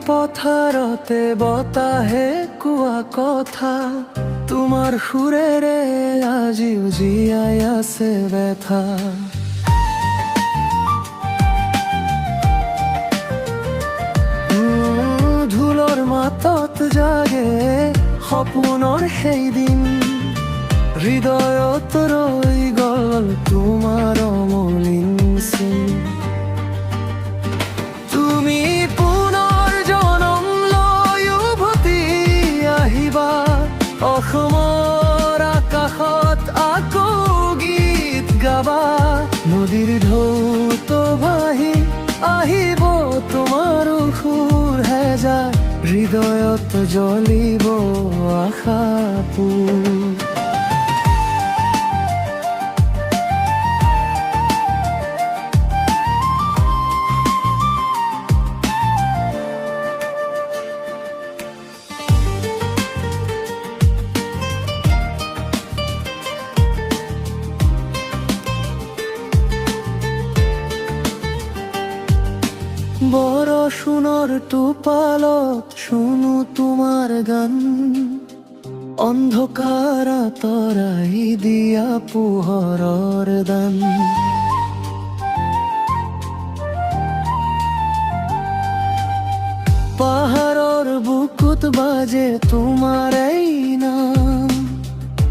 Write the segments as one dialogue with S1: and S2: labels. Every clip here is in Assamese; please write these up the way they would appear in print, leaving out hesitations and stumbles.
S1: পথাৰতে বতাহে কোৱা কথা, তোমাৰ সুৰেৰে আজিও জীয়াই আছে ব্যথা। ঢোলৰ মাতত জাগে সপোনৰ সেইদিন, হৃদয়ত ৰৈ গ'ল তোমাৰ অমলিন চিন। তুমি পুনৰ জনম লৈ উভতি আহিবা, অসমৰ আকাশত আকৌ গীত গাবা। নদীৰ ঢৌত ভাহি আহিব তোমাৰ সুৰ হেজাৰ, হৃদয়ত জ্বলিব আশাপুৰ। বৰষুণৰ টোপালত শুনো তোমাৰ গান, অন্ধকাৰ আঁতৰাই দিয়া পোহৰৰ দান। পাহাৰৰ বুকুত বাজে তোমাৰ এই নাম,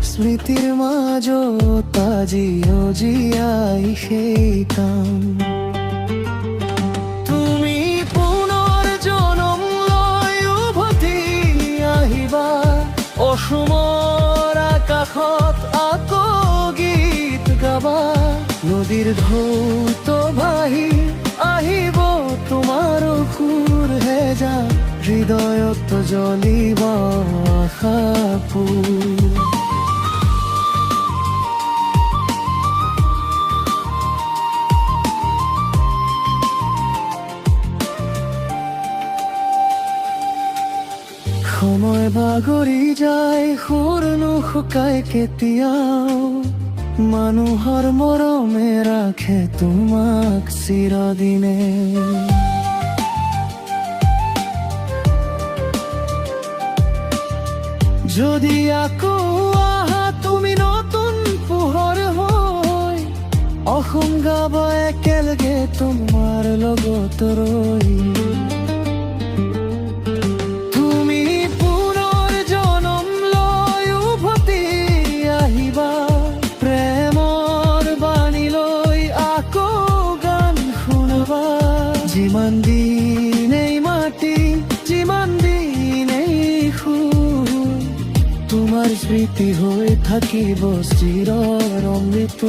S1: স্মৃতিৰ মাজত আজিও জীয়াই সেই কাম। তুমি পুনৰ জনম লৈ উভতি আহিবা, অসমৰ আকাশত আকৌ গীত গাবা। নদীৰ ঢৌত ভাহি আহিব তোমাৰ সুৰ হেজাৰ, হৃদয়ত জ্বলিব আশাপুৰ। সময় বাগৰি যায়, সুৰ নুশুকাই কেতিয়াও, মানুহৰ মৰমে ৰাখে তোমাক চিৰদিনে। যদি আকৌ আহা তুমি নতুন পোহৰ হৈ, অসম গাব একেলগে তোমাৰ লগত ৰৈ। তুমি পুনৰ জনম লৈ উভতি আহিবা, প্ৰেমৰ বাণী লৈ আকৌ গান শুনাবা। যিমান দিন এই মাটি, যিমান দিন এই সুৰ, তোমাৰ স্মৃতি হৈ থাকিব চিৰ অমৃত।